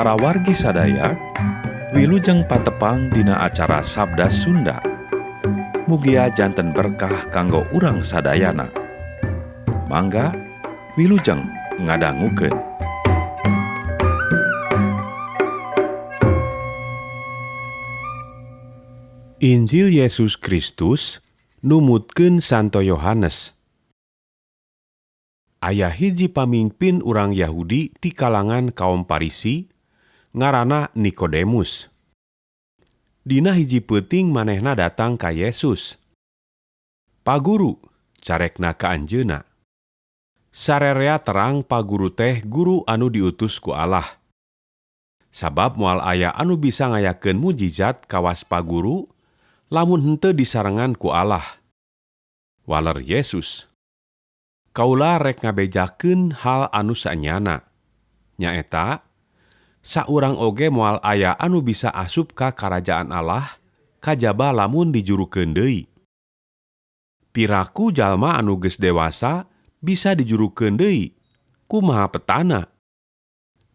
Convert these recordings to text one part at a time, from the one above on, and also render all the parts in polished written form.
Para wargi sadaya, wilujeng patepang dina acara Sabda Sunda. Mugia janten berkah kanggo urang sadayana. Mangga wilujeng ngadangukeun. Injil Yesus Kristus numutkeun Santo Yohanes. Aya hiji pamingpin urang Yahudi ti kalangan kaum Parisi, ngaranna Nikodemus. Dina hiji peuting manehna datang ka Yesus. "Paguru," carekna ka anjeunna. "Sarerea terang paguru teh guru anu diutus ku Allah. Sabab moal aya anu bisa ngayakeun mujizat kawas paguru lamun henteu disarengan ku Allah." Waler Yesus, "Kaula rek ngabejakeun hal anu saenyana. Nyaeta, saurang oge moal aya anu bisa asup ka karajaan Allah kajaba lamun dijurukeun deui. Piraku jalma anu geus dewasa bisa dijurukeun deui, kumaha petana?"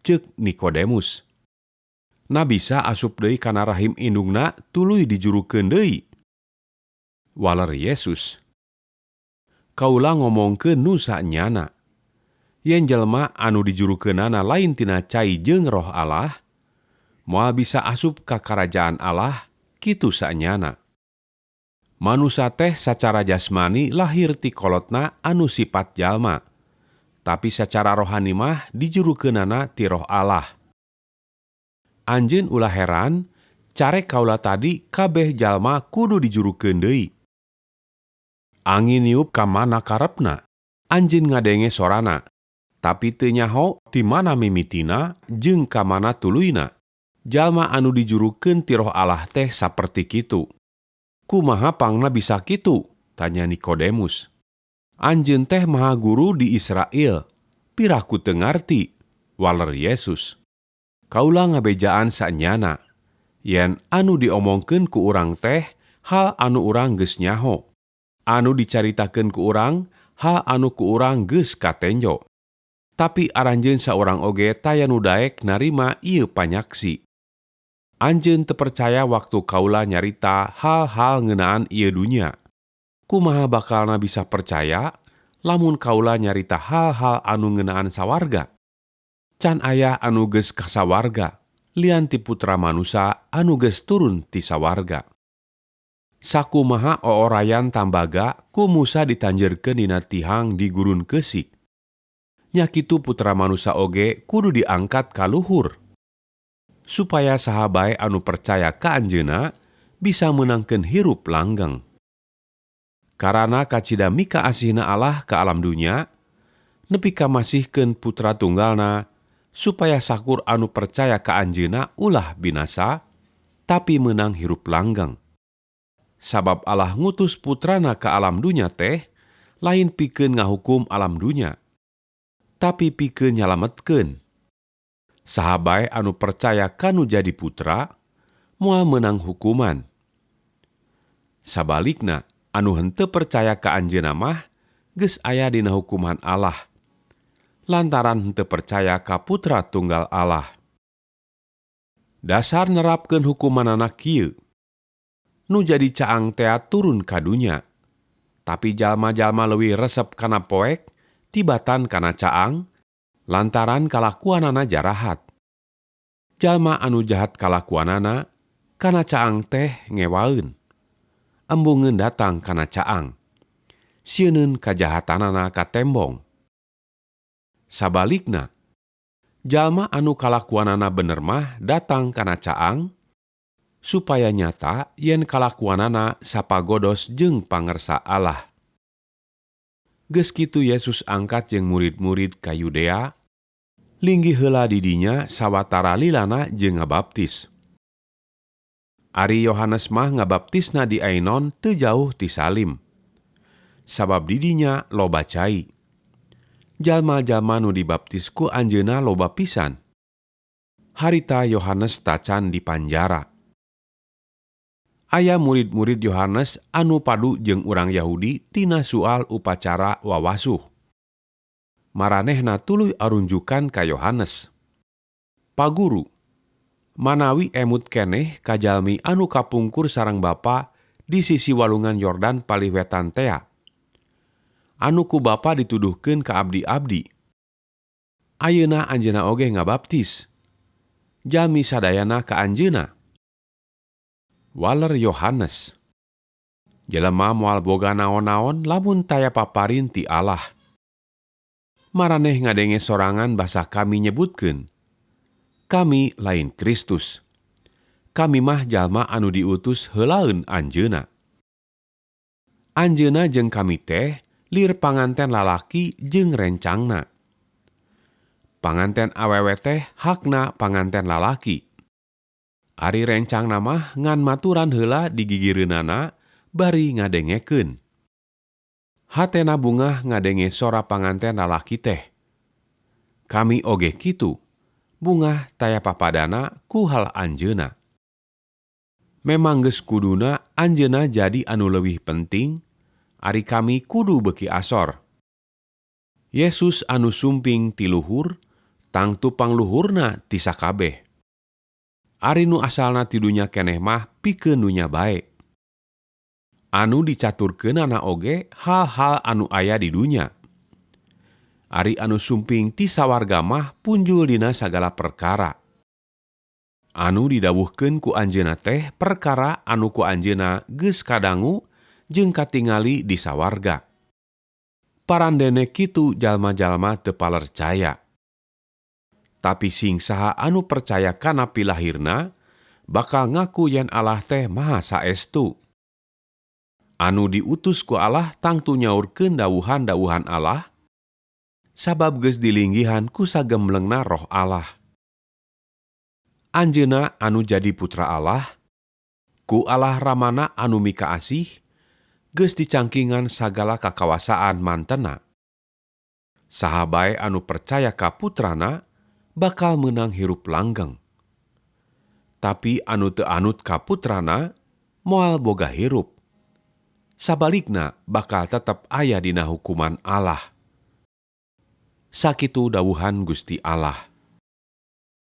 Ceuk Nikodemus, "Na bisa asup deui kana rahim indungna tuluy dijurukeun deui?" Waler Yesus, "Kaula ngomongkeun nu saenyana. Yen jelema anu dijurukeunana lain tina cai jeung Roh Allah, moal bisa asup ka karajaan Allah, kitu saenyana. Manusa teh sacara jasmani lahir ti kolotna anu sifat jalma, tapi sacara rohani mah dijurukeunana ti Roh Allah. Anjeun ulah heran, carek kaula tadi kabeh jalma kudu dijurukeun deui. Angin niup ka mana karepna, anjeun ngadenge sorana, tapi teu nyaho ti mana mimitina jeung ka mana tuluyna. Jalma anu dijurukeun ti Roh Allah teh saperti kitu." "Kumaha pangna bisa kitu?" tanya Nikodemus. "Anjeun teh maha guru di Israel, piraku teu ngarti?" Waler Yesus, "Kaula ngabejaan saenyana, yen anu diomongkeun ku urang teh hal anu urang geus nyaho. Anu dicaritakeun ku urang hal anu ku urang geus katenjo. Tapi aranjeun saurang oge taya nu daek narima ieu panyaksi. Anjeun teu percaya waktu kaula nyarita hal-hal ngeunaan ieu dunya. Kumaha bakalna bisa percaya lamun kaula nyarita hal-hal anu ngeunaan sawarga? Can aya anu geus ka sawarga, lian ti Putra Manusa anu geus turun ti sawarga. Sakumaha oorayan tambaga ku Musa ditanjeurkeun dina tihang di gurun keusik. Nya kitu Putra Manusa oge kudu diangkat ka luhur, supaya saha bae anu percaya ka anjeunna bisa meunangkeun hirup langgeng. Karana kacida mika asihna Allah ka alam dunya, nepi ka masihkeun Putra tunggalna, supaya sakur anu percaya ka anjeunna ulah binasa, tapi meunang hirup langgeng. Sabab Allah ngutus Putrana ka alam dunya teh lain pikeun ngahukum alam dunya, tapi pikeun nyalametkeun. Saha bae anu percaya kanu jadi putra, moal meunang hukuman. Sabalikna, anu henteu percaya ka anjeunna mah geus aya dina hukuman Allah, lantaran henteu percaya ka Putra tunggal Allah. Dasar nerapkeun hukumanana kieu: Nu jadi caang tea turun ka dunya, tapi jalma-jalma leuwih resep kana poek tibatan kana caang, lantaran kalakuanana jarahat. Jalma anu jahat kalakuanana kana caang teh ngewaeun, embungeun datang kana caang, sieuneun kajahatanana katembong. Sabalikna, jalma anu kalakuanana bener mah datang kana caang, supaya nyata yen kalakuanana sapagodos jeung pangersa Allah." Geus kitu Yesus angkat jeung murid-murid ka Yudea, linggih heula di dinya sawatara lilana jeung ngabaptis. Ari Yohanes mah ngabaptisna di Ainon teu jauh ti Salim, sabab di dinya loba cai. Jalma-jalma nu dibaptis ku anjeunna loba pisan. Harita Yohanes tacan di panjara. Aya murid-murid Yohanes anu padu jeung urang Yahudi tina soal upacara wawasuh. Maranehna tuluy arunjukan ka Yohanes. "Paguru, Manawi emut keneh ka jalmi anu kapungkur sareng Bapa di sisi walungan Yordan palih wetan tea. Anu ku Bapa dituduhkeun ka abdi-abdi. Ayeuna anjeunna oge ngabaptis. Jalmi sadayana ka anjeunna. Waler Yohanes. Jelema moal boga naon-naon lamun taya paparin ti Allah. Maraneh ngadenge sorangan basa kami nyebutkeun. Kami lain Kristus. Kami mah jalma anu diutus heulaeun anjeunna. Anjeunna jeung kami teh lir panganten lalaki jeung rencangna. Panganten awewe teh hakna panganten lalaki. Ari rencangna mah ngan maturan heula digigireunana bari ngadengekeun. Hatena bungah ngadenge sora panganten lalaki teh. Kami oge kitu. Bungah taya papadana ku hal anjeunna. Memang geus kuduna anjeunna jadi anu leuwih penting, ari kami kudu beuki asor. Yesus anu sumping ti luhur, tangtu pangluhurna ti sakabeh. Ari nu asalna ti dunya keneh mah pikeun dunya bae. Anu dicaturkeunana oge hal-hal anu aya di dunya. Ari anu sumping ti sawarga mah punjul dina sagala perkara. Anu didawuhkeun ku anjeunna teh perkara anu ku anjeunna geus kadangu jeung katingali di sawarga. Parandene kitu jalma-jalma teu palercaya. Tapi sing saha anu percaya kana pilahirna bakal ngaku yen Allah teh Maha Saestu. Anu diutus ku Allah tangtu nyaurkeun dawuhan-dawuhan Allah, sabab geus dilinggihan ku sagemblengna Roh Allah. Anjeunna anu jadi putra Allah, ku Allah Ramana anu mikaasih, geus dicangkingan sagala kakawasaan mantena. Saha bae anu percaya ka putrana bakal meunang hirup langgeng. Tapi anu teu anut ka putrana moal boga hirup. Sabalikna bakal tetep aya dina hukuman Allah. Sakitu dawuhan Gusti Allah.